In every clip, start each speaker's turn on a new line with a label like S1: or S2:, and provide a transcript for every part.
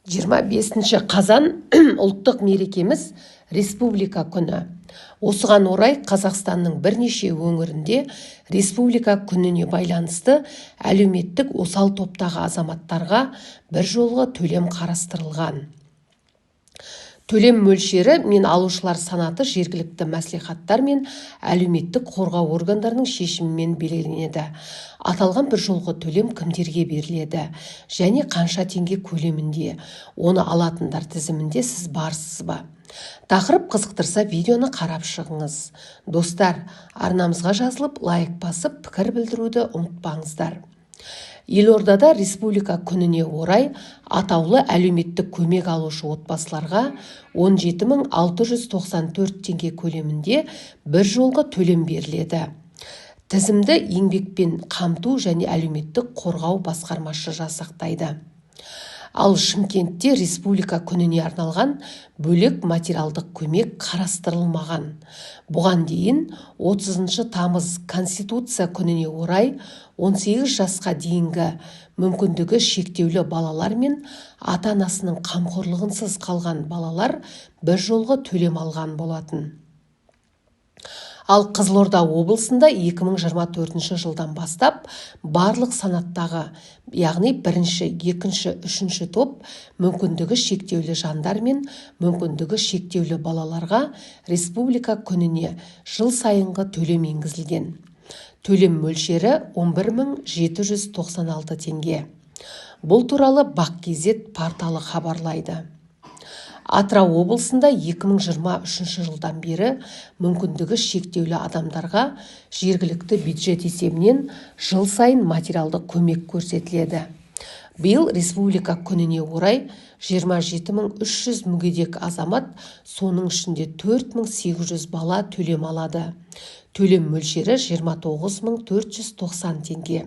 S1: 25 қазан – ұлттық мерекеміз, Республика күні. Осыған орай Қазақстанның бірнеше өңірінде Республика күніне байланысты әлеуметтік осал топтағы азаматтарға бір жолғы төлем қарастырылған. Төлем мөлшері мен алушылар санаты жергілікті мәслихаттар мен әлеуметтік қорғау органдарының шешімімен белгіленеді. Аталған бір жолғы төлем кімдерге беріледі және қанша теңге көлемінде? Оны алатындар тізімінде сіз барсыз ба? Тақырып қызықтырса, видеоны қарап шығыңыз. Достар, арнамызға жазылып, лайк басып, пікір білдіруді ұмытпаңыздар. Елордада Республика күніне орай атаулы әлеуметтік көмек алушы отбасыларға 17 694 теңге көлемінде бір жолғы төлем беріледі. Тізімді Еңбекпен қамту және әлеуметтік қорғау басқармасы жасақтайды. Ал Шымкентте Республика күніне арналған бөлек материалдық көмек қарастырылмаған. Бұған дейін 30 тамыз, Конституция күніне орай 18 жасқа дейінгі мүмкіндігі шектеулі балалар мен ата-анасының қамқорлығынсыз қалған балалар бір жолғы төлем алған болатын. Ал Қызылорда облысында 2024 жылдан бастап барлық санаттағы, яғни бірінші, екінші, үшінші топ мүмкіндігі шектеулі жандар мен мүмкіндігі шектеулі балаларға Республика күніне жыл сайынғы төлем енгізілген. Төлем мөлшері 11 796 теңге. Бұл туралы Бақ kz порталы хабарлайды. Атырау облысында 2023 жылдан бері мүмкіндігі шектеулі адамдарға жергілікті бюджет есебінен жыл сайын материалдық көмек көрсетіледі. Биыл Республика күніне орай 27 300 мүгедек азамат, соның ішінде 4800 бала төлем алады. Төлем мөлшері 29 490 теңге.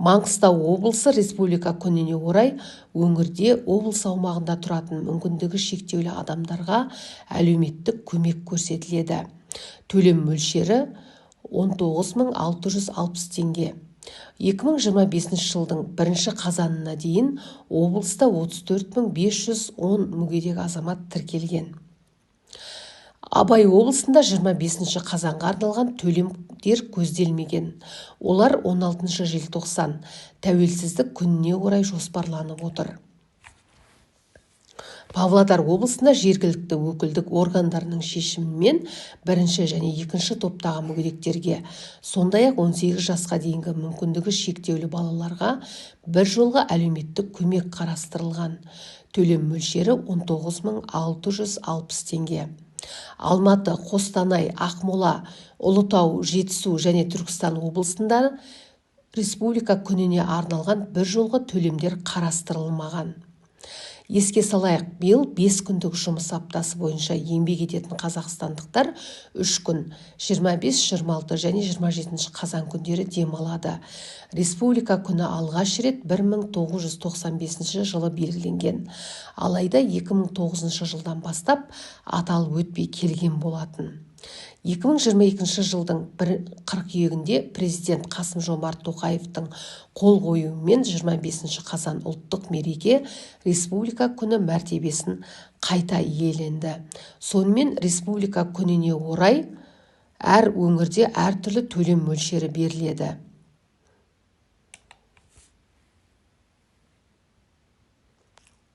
S1: Маңғыстау облысы Республика күніне орай өңірде облыс аумағында тұратын мүмкіндігі шектеулі адамдарға әлеуметтік көмек көрсетіледі. Төлем мөлшері 19 660 теңге. 2025 жылдың бірінші қазанына дейін облыста 34 510 мүгедек азамат тіркелген. Абай облысында 25 қазанға арналған төлемдер көзделмеген. Олар 16 желтоқсан, Тәуелсіздік күніне орай жоспарланып отыр. Павлодар облысында жергілікті өкілдік органдарының шешімімен бірінші және екінші топтағы мүгедектерге, сондай-ақ 18 жасқа дейінгі мүмкіндігі шектеулі балаларға бір жолғы әлеуметтік көмек қарастырылған. Төлем мөлшері 19 660 теңге. Алматы, Қостанай, Ақмола, Ұлытау, Жетісу және Түркістан облысында Республика күніне арналған бір жолғы төлемдер қарастырылмаған. Еске салайық, биыл 5 күндік жұмыс аптасы бойынша еңбек ететін қазақстандықтар 3 күн, 25, 26 және 27 қазан күндері демалады. Республика күні алғаш рет 1995 жылы белгіленген. Алайда 2009 жылдан бастап аталып өтпей келген болатын. 2022 жылдың бір қыркүйегінде президент Қасым-Жомарт Тоқаевтың қол қоюымен 25 қазан ұлттық мереке, Республика күні мәртебесін қайта иеленді. Сонымен, Республика күніне орай әр өңірде әртүрлі төлем мөлшері беріледі.